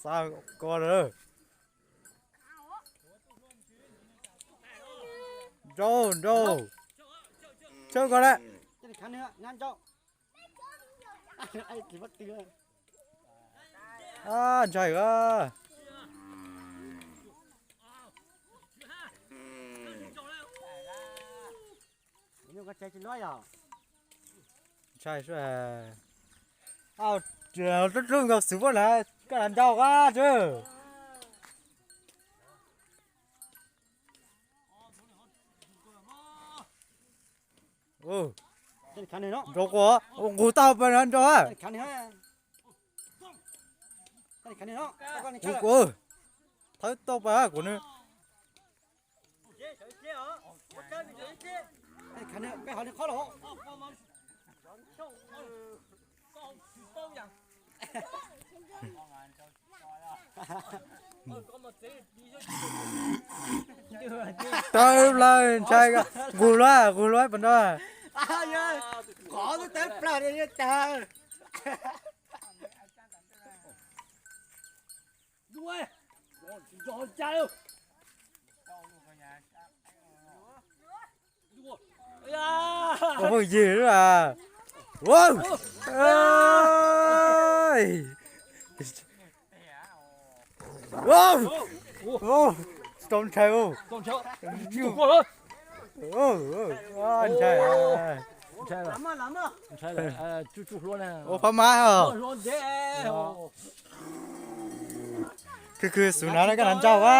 Xa ko lawm. Nrau, nrau. Tsawb ko lawm. Ntshai a. Ntshai, rub rub nkaus xwm puab lawm, koj lam nrau qab tsawb. Nrau kuv, nqus tau pas nrau. Kuv, kuv, thawb tau pas kuv nws. Tawb lawm ntshai, nqus luaj, nqus luaj pas nrau. Ua pheej yig lawm. Tsis tau ntshai. Ntshai, ntshai. Ua phab mab os. Khwv khwv xub nav koj lam nrau a.